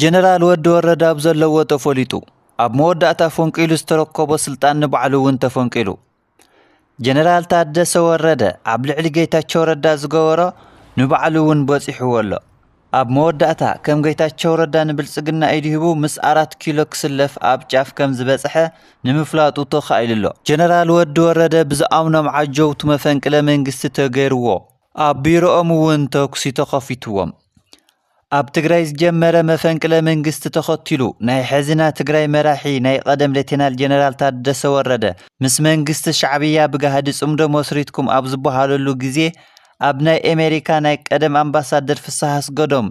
ጀነራል ወዲ ወረደ ኣብ ዘለዎ ተፈሊጡ፣ ኣብ መወዳእታ ፈንቂሉ ዝተረከቦ ስልጣን ንባዕሉ እውን ተፈንቂሉ። ጀነራል ታደሰ ወረደ ኣብ ልዕሊ ጌታቸው ረዳ ዝገበሮ ንባዕሉ እውን በፂሕዎ ኣሎ። ኣብ መወዳእታ ከም ጌታቸው ረዳ ንብልፅግና ኢድ ሂቡ ምስ ኣራት ኪሎ ክስለፍ ኣብ ጫፍ ከም ዝበፅሐ ንምፍላጡ ተኻኢሉ ኣሎ። ጀነራል ወዲ ወረደ ብዝኣምኖም ዓጀውቱ መፈንቅለ መንግስቲ ተገይርዎ ኣብ ቢሮኦም እውን ተኩሲ ተኸፊትዎም። ኣብ ትግራይ ዝጀመረ መፈንቅለ መንግስቲ ተኸቲሉ ናይ ሕዝና ትግራይ መራሒ ናይ ቀደም ሌቴናል ጀነራል ታደሰ ወረደ ምስ መንግስቲ ሻዕብያ ብጋህዲ ጽምዶ መስሪትኩም ኣብ ዝበሃለሉ ግዜ ኣብ ናይ ኤሜሪካ ናይ ቀደም ኣምባሳደር ፍስሃ ኣስገዶም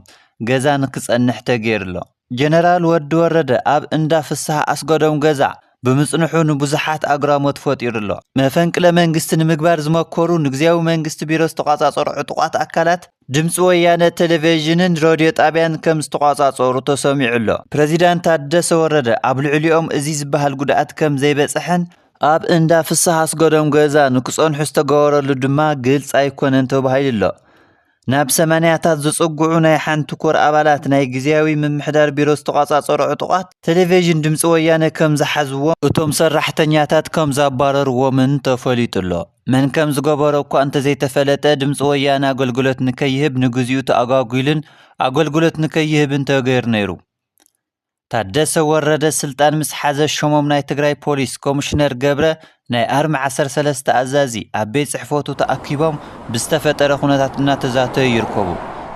ገዛ ንክጸንሕ ተገይርሎ። ጀነራል ወዲ ወረደ ኣብ እንዳ ፍስሃ ኣስገዶም ገዛ ብምጽንሑ ንብዙሓት ኣግራሞት ፈጢሩሎ። መፈንቅለ መንግስቲ ንምግባር ዝመከሩ ንግዚያዊ መንግስቲ ቢሮ ዝተቋጻጸሩ ዕጡቓት ኣካላት ድምፂ ወያነ ቴሌቪዥንን ሬድዮ ጣብያን ከም ዝተቋጻጸሩ ተሰሚዑ ኣሎ። ፕረዚዳንት ታደሰ ወረደ ኣብ ልዕሊኦም እዚ ዝበሃል ጉድኣት ከም ዘይበጽሐን ኣብ እንዳ ፍስሃ ኣስገዶም ገዛ ንክጸንሑ ዝተገበረሉ ድማ ግልፂ ኣይኮነን ተባሂሉ ኣሎ። ናብ ሰማንያታት ዝጽግዑ ናይ ሓንቲ ኮር ኣባላት ናይ ግዝያዊ ምምሕዳር ቢሮ ዝተቋጻጸሩ ዕጡቓት ቴሌቪዥን ድምፂ ወያነ ከም ዝሓዝዎም እቶም ሰራሕተኛታት ከም ዘባረርዎምን ተፈሊጡ ኣሎ። መን ከም ዝገበሮ እኳ እንተዘይተፈለጠ ድምፂ ወያነ ኣገልግሎት ንከይህብ ንግዚኡ ተኣጓጒሉን ኣገልግሎት ንከይህብን ተገይሩ ነይሩ። ታደሰ ወረደ ስልጣን ምስ ሓዘ ሸሞም ናይ ትግራይ ፖሊስ ኮሚሽነር ገብረ ናይ ኣርሚ ዓሰርተ ሰለስተ ኣዛዚ ኣብ ቤት ጽሕፈቱ ተኣኪቦም ብዝተፈጠረ ኩነታት እናተዛተዩ ይርከቡ።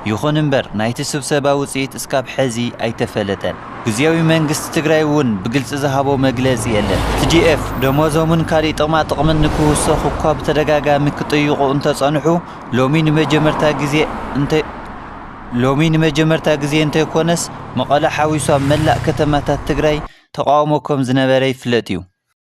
ይኹን እምበር ናይቲ ስብሰባ ውፅኢት እስካብ ሕዚ ኣይተፈለጠን። ግዝያዊ መንግስቲ ትግራይ እውን ብግልፂ ዝሃቦ መግለፂ የለን። ቲዲኤፍ ደሞዞምን ካሊእ ጥቕማ ጥቕምን ንክውሰኽ እኳ ብተደጋጋሚ ክጥይቑ እንተፀንሑ ሎሚ ንመጀመርታ ግዜ እንተ ሎሚ ንመጀመርታ ግዜ እንተይኮነስ መቐለ ሓዊሱ ኣብ መላእ ከተማታት ትግራይ ተቃውሞ ከም ዝነበረ ይፍለጥ እዩ።